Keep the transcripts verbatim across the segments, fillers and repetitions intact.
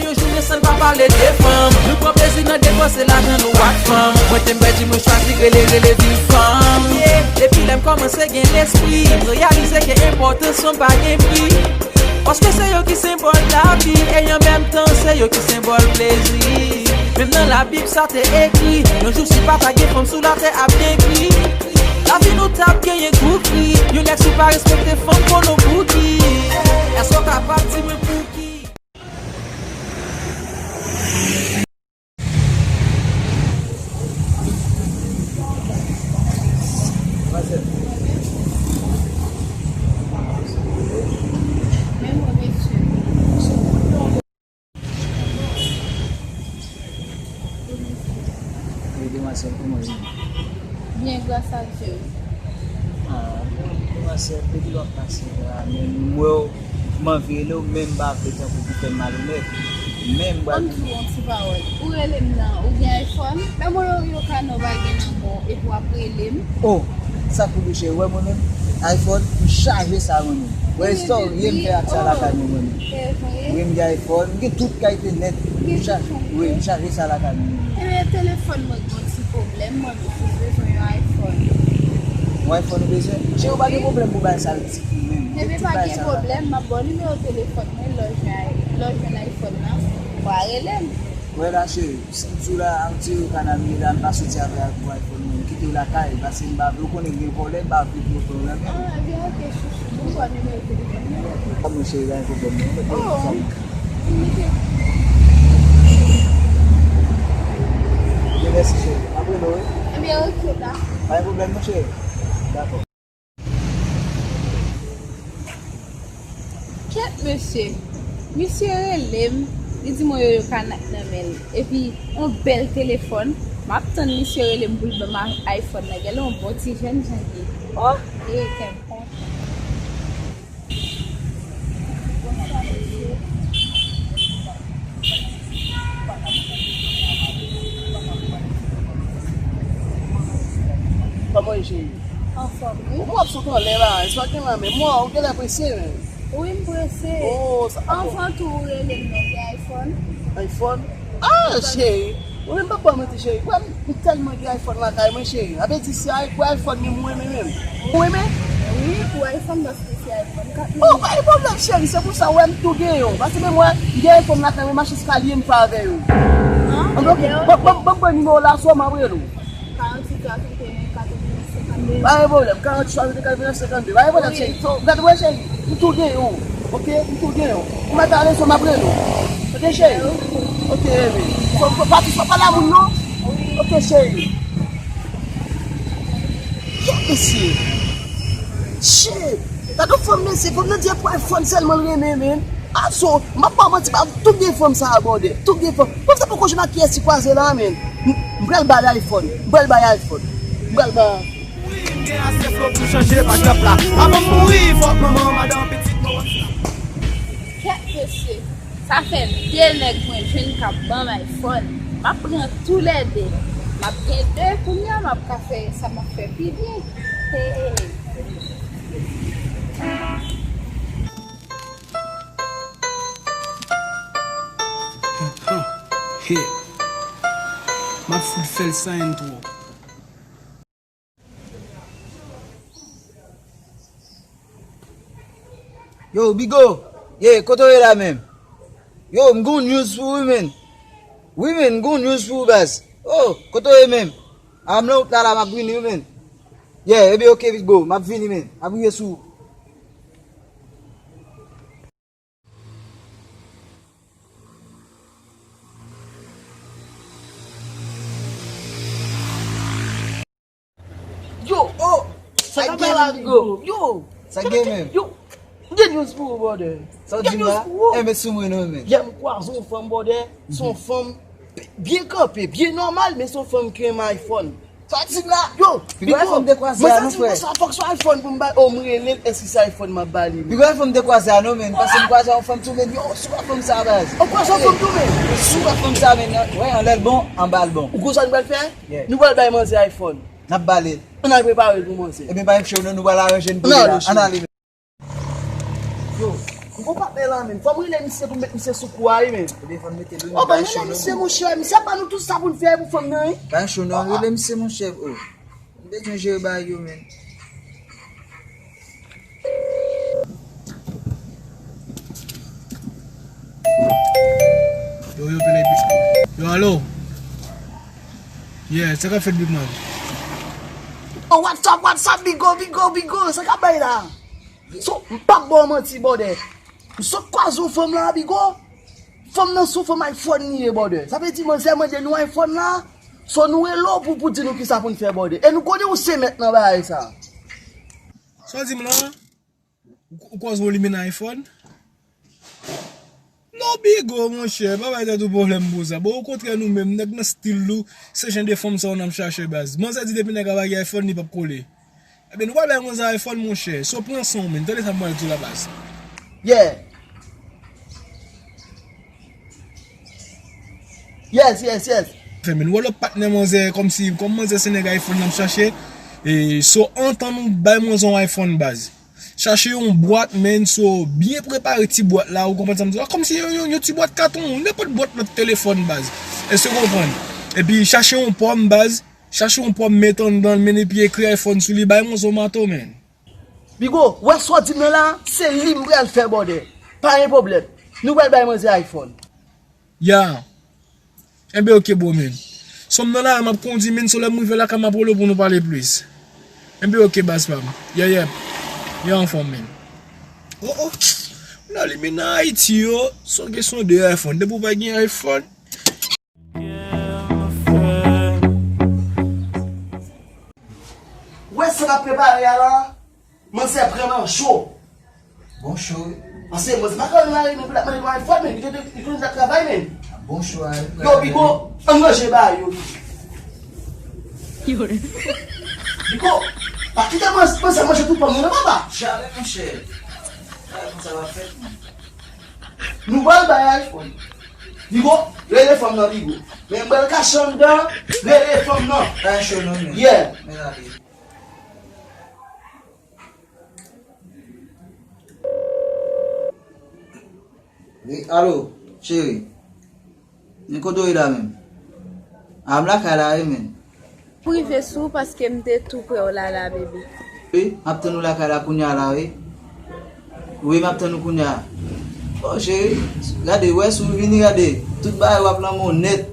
Yon jounen san l pa pale de fanm. Nou pran plezi nan depanse lajan nou ak fanm. Mwen te m pèdi, mwen chwazi rele, rele viv fanm. Yeah. Depi lè m kòmanse gen lespri, m reyalize ke enpòtans fanm pa gen pri. Paske se yo ki senbòl lavi, e an menm tan se yo ki senbòl plezi. Menm nan Labib sa te ekri, yon jou si pa ta gen fanm sou latè ap degri. Lavi nou t ap genyen gou kri. Yon nèg si w pa respekte fanm, konnen w bouki. Èske w kapab di mwen pouki? Wi, demwazèl, kòman w ye? Byen, gras a Dye. Ah, bon, demwazèl, depi lè w ap pase la, men m wè w, m anvi rele w, men m pa vle tankou pou fè m malonèt. Men m pral. Ban m di w yon ti pawòl. Ou rele m nan, ou gen iPhone? Men mwen yo, yo ka non pa gen nan men w, epi w ap rele m. Oh, sa k pou bouche, wè mwen menm, iPhone, m chaje sa mwen menm. Wè, istwa w ye m fè ak sa lakay mwen, mwen menm. Se vre? Wi, m gen iPhone, m gen tout kalite nèt. M gen tout kalite. Wi, m chaje sa lakay mwen. Ebyen, telefòn mwen gen yon ti pwoblèm, mwen jis bezwen yon iPhone. Yon iPhone ou bezwen? Cheri, ou pa gen pwoblèm pou bay sa l ti fi menm. Ebyen, pa gen pwoblèm, m ap ba w nimewo telefòn mwen, lè w jwenn, lè w jwenn iPhone nan, w a rele m. Wè la, cheri, si m di w la, m di w kanal mi la, m pa soti avè ak yon iPhone mwen, m kite w lakay, paske m pa vle, ou konnen gen vòlè, m pa vle pou yo pran w nan men. Ah, ebyen, oke, chouchou, m ba w nimewo telefòn mwen. Ah, mon cheri, pa gen pwoblèm, non. Oh. Ebyen, mèsi, cheri. Apre nou, wi. Ebyen, oke, dakò. Pa gen pwoblèm, non, cheri. Dakò. Kèt, mesye. Misye rele m, li di mwen yo, yo ka nan men l. Epi, yon bèl telefòn. M ap tann misye rele m pou l ban m a-, iPhone nan. Gade yon bon ti jèn jan l ye. Oh, e kè m kontan. Kòman w ye, cheri? Anfòm, wi. Ou ap sot anlè la, èske w gen la men? Mwen, ou genlè prese, men. Wi, m prese. Oh, sa. Anvan tou, ou rele m non, gen iPhone? iPhone? Ah, cheri. Ou menm pa ba m manti, cheri. Kwè m, m tèlman gen iPhone lakay mwen, cheri. Sa vle di se i-, pou iPhone menm ou renmen menm. Ou renmen? Wi, pou iPhone, paske se iPhone kat mil. Oh, pa gen pwoblèm, cheri. Se pou sa, ou wè m tou gen yon. Paske menm, wè, m gen iPhone lakay mwen, mache eskalye m fè avè yo. Ah, ebyen, oke. Ban, ban, ban m pran nimewo w la, sou m ap rele w. Karant uit, swasann de, katrevenn, senkannde. Pa gen pwoblèm, karant uit, swasann de, katrevenn, senkannde. Pa gen pwoblèm, cheri. So, gade, wè, cheri, m tou gen yon. Oke, m tou gen yon. Ou mèt ale, sou m ap rele w. Oke, cheri? Oke, bebe. So, pa, pa, pa pale a moun, non? Oke, cheri. Kèt, mesye. Shit! Gade fanm, mesye, fanm nan di e pou iPhone sèlman l renmen, men. A so, m ap ba w manti, ba, tout gen fanm sa a, bòdè. Tout gen fanm. Fanm sa poko jwenn ak kiyès li kwaze la, men. M, m pral ba l iPhone. M pral ba l iPhone. M pral ba. Mouri, m gen ase flo pou chanje baklap la. Avan m mouri, fòk manman, madanm, pitit mwen wè sa. Kèt, mesye. Sa fè de nèg mwen jwenn k ap ban m iPhone. M ap pran toulède. M ap gen de kounye a, m ap ka fè sa m ap fè pi byen. Hey. Huh, huh, yeah. M ap fout fè l san entwo. Yo, Bigo! Ye, kote w ye la menm? Yo, m gon news pou ou, wi, menn. Wi, menn, m gon news pou ou, baz. Oh, kote w ye menm? A, m nan wout la, la, m ap vini, wi, menn. Yeah, ebyen, oke, Bigo, m ap vini, menn. M ap rive sou ou. Yo, oh, sa k ap fè la, Bigo? Yo, sa k gen menm? Yo, m gen news pou ou, brother. Sa w di m la? M gen news pou ou. Eh, men sou mwen non, men. Yè m kwaze yon fanm, brother. Se yon fanm byen kanpe, byen nòmal, men se yon fanm ki renmen iPhone. Sa w di m la? Yo, Bigo, mwen sa, mwen sa, fòk se iPhone pou m ba, oh, m rele l, èske se iPhone m ap ba li, men? Bigo, iPhone m te kwaze a non, men, paske m kwaze yon fanm tou, men, yo, sou pa fanm sa, baz. Ou kwaze yon fanm tou, men? Sou pa fanm sa, men, wè, anlè l bon, anba l bon. Ou konn sa nou pral fè? Yeah. Nou pral bay manzè iPhone. N ap ba li. Ann al prepare l pou manzè. Ebyen, pa gen chou non, nou pral aranje n pou li la. Ann ale, cheri. Ann ale. Yo, M gon patnè la, menm. Fò m rele misye pou m met misye sou kou a, wi, menm. Ou devan mete l, wi. O, ban m rele misye, monchè. Misye ap ban nou tout sa pou n fè pou fanm nan, wi. Bay cho non, rele misye, monchè. O. M bezwen jere bagay yo, menm. Yo, yo, pele, yo, alo. Yeah, sa k ap fèt, big man? Oh, what's up, what's up, Bigo, Bigo, Bigo? Sa k ap bay la? So, m p ap ba w manti, brother. M sot kwaze yon fanm la, Bigo. Fanm nan se yon fanm iPhone li ye, brother. Sa vle di manzè mande nou iPhone la. So, nou rele w pou, pou di nou kisa pou n fè, brother. E nou konnen ou se mèt nan bagay sa. Sa w di m la? Ou, ou kwaze yon limena iPhone? Non, Bigo, monchè, pa bay tèt ou pwoblèm pou sa. Bon, okontrè, nou menm, nèg nan stil nou, se jan de fanm sa yo n ap chache, baz. Manzè di depi nèg ap lage iPhone, li p ap kole. Ebyen, nou pral bay manzè iPhone, monchè. So, pran san w, menm. Tande sa m pral di w la, baz. Yeah. Yes, yes, yes. Fè, menm, nou wè lòt patnè manzè, kòmsi, kòm manzè se nèg iPhone n ap chache. E, so, antan nou bay manzè yon iPhone, baz. Chache yon bwat, menm, so, byen prepare ti bwat la, ou konprann sa m di w la? Kòmsi yon, yon, yon ti bwat katon, nenpòt bwat lòt telefòn, baz. Èske w konprann? Epi chache yon pòm, baz. Chache yon pòm, met anndan l, menm, epi ekri iPhone sou li, bay manzè yon mato, menm. Bigo, wè sa w di m nan la, se li m pral fè, brother. Pa gen pwoblèm. Nou pral bay manzè iPhone. Ya. Enben, oke, bro, menm. So m nan la, m ap kondi, menm, so lè m rive lakay, m ap rele w pou nou pale plis. Enben, oke, baz pa m. Yeah, yeah. Yeah, anfòm, menm. Oh, oh. Nan limena Ayiti yo, se yon kesyon de iPhone. Depi w pa gen iPhone. Wè sa n ap prepare a la? Manzè vrèman cho. Bon cho, wi. Paske manzè pa ka nan lari, men pou l ap mande nou iPhone, men li te, li te, li te travay, men. Bon cho a, wi. Yo, Bigo, ann ranje bagay yo. Bigo, pa kite manzè, manzè manje tout pòm nan, non, papa. Jamè, monchè. Bagay konsa pa fèt, non. Nou pral bay iPhone. Bigo, rele fanm nan, Bigo. Men m pral kache anndan, rele fanm nan. Pa cho non, men. Yeah. Men gade. Wi, alo, cheri. Men kote w ye la menm? A, m lakay la, wi, menm. M rive sou ou paske m te tou prè w la, la, bebe. Wi, m ap tann ou lakay la kounya la, wi. Wi, m ap tann ou kounya. O, cheri, gade, wè si w vini, gade. Tout bagay w ap nan men w nèt.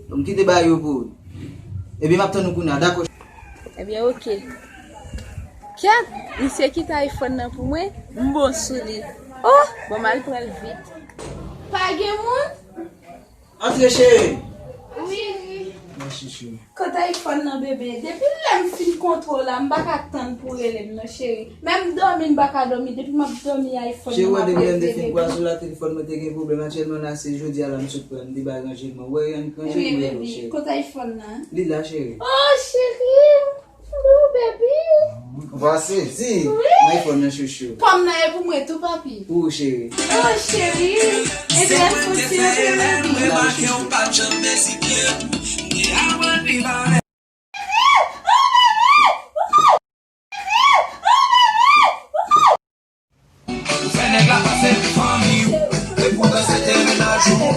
M kite bagay yo pou ou. Ebyen, m ap tann ou kounya, dakò? Ebyen, oke. Kèt, misye kite iPhone nan pou mwen, m bon sou li. O, bon, m al pran l vit. Pa gen moun? Antre, cheri. Wi. Mèsi, cheri. Kot iPhone nan, bebe? Depi lè m fin kontre w la, m pa ka tann pou w rele m, non, cheri. Menm dòmi, m pa ka dòmi. Depi m ap dòmi, iPhone nan ap revele m. Cheri, w wè depi lè m te fin kwaze w la, telefòn mwen te gen pwoblèm. Aktyèlman la, se jodi a la m sot pran, m te bay ranjman. W wè, ranjman, cheri. Wi, baby. Kot iPhone nan? Li la, cheri. Oh, cheri! Ooh, baby! Vwasi, di, wi, m iPhone nan, chouchou. Pòm nan e pou mwen tou, papi. Pou ou, cheri. Oh, cheri! Ebyen, fò ti antre, baby. Ou fè nèg la pase fanmi w. E poutan se te mennaj ou.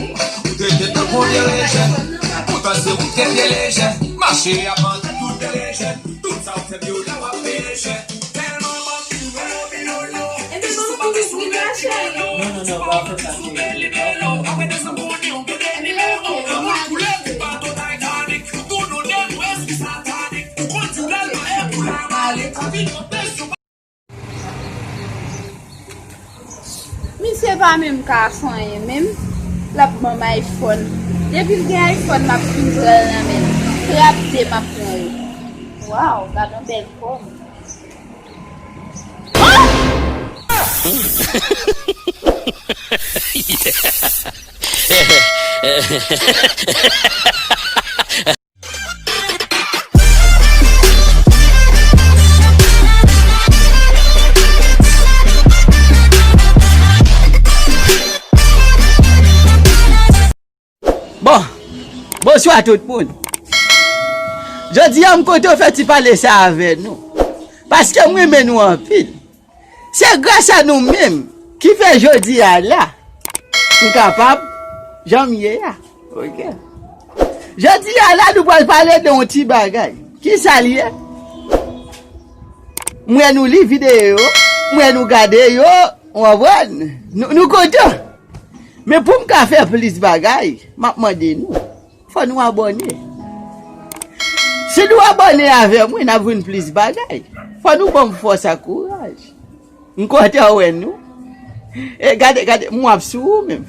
Ou te gentan konvye lejè. Poutan se ou te vye lejè. Mache ap vande tout lejè. Tout sa ou fè m yo la w ap peye chè. Tèlman manti w love yo yo. Ebyen, bon, nou fini vin la, cheri. Non, non, non, pa fè sa, cheri. Pa fè sa. Ebyen, oke, bon, m ale. Misye pa menm ka fè anyen menm, l ap ban m iPhone. Depi l gen iPhone, m ap fin pran l nan men l. Trap de m ap pran yo. Waw, gad yon bèl fòm. Bon, bonswa tout moun. Jodi a, m kontan fè ti pale sa avè nou. Paske m renmen nou anpil. Se gras a nou menm Ki fè jodi a la, m kapab jan m ye a. Ok. Jodi a la, nou pral pale de yon ti bagay. Ki sa l ye? M wè nou li videyo, m wè nou gade yo, w konprann? Nou, nou kontan. Men pou m ka fè plis bagay, m ap mande nou, fò nou abòne. Si nou abòne avè mwen, n ap jwenn plis bagay. Fò nou ban m fòs ak kouraj. M kontan wè nou. E gade, gade, m ap sou ou menm.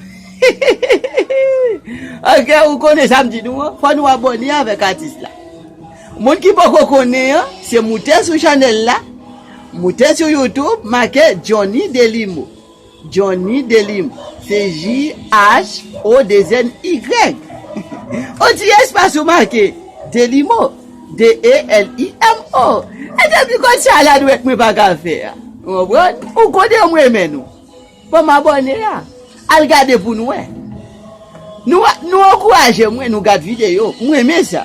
Ok, ou konnen sa m di nou an? Fò nou abòne avèk atis la. Moun ki poko konnen an, se moute sou chanèl la. Moute sou YouTube, make Johnny Delimo. Johnny Delimo. Se J H O deux N Y. On ti espas ou make Delimo. D E L I M O. E depi konsa la dwèt mwen pa ka fè a. Ou konprann? Ou konnen m renmen nou. Bon, m abòne a. Al gade pou nou wè. Nou, nou ankouraje mwen, nou gad videyo. M renmen sa.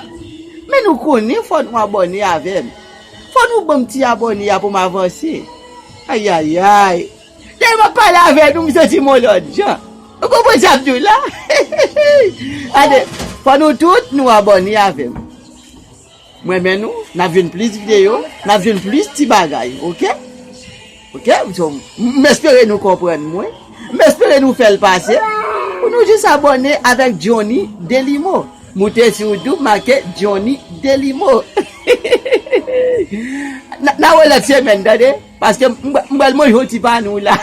Men nou konnen fò nou abòne avè m. Fò nou ban m ti abòne a pou m avanse. Ayayay. Lè m ap pale avè nou, m santi m yon lòt jan. Ou konprann sa m di w la? Gade, fò nou tout nou abòne avè m. M renmen nou, n ap jwenn plis videyo, n ap jwenn plis ti bagay, ok? Ok? So, m espere nou konprann mwen. M espere nou fè l pase. Pou nou jis abòne avèk Johnny Delimo. Moute sou YouTube, make Johnny Delimo. N a, n a wè lòt semèn, tande? Paske m, m pral manje yon ti pa nou la.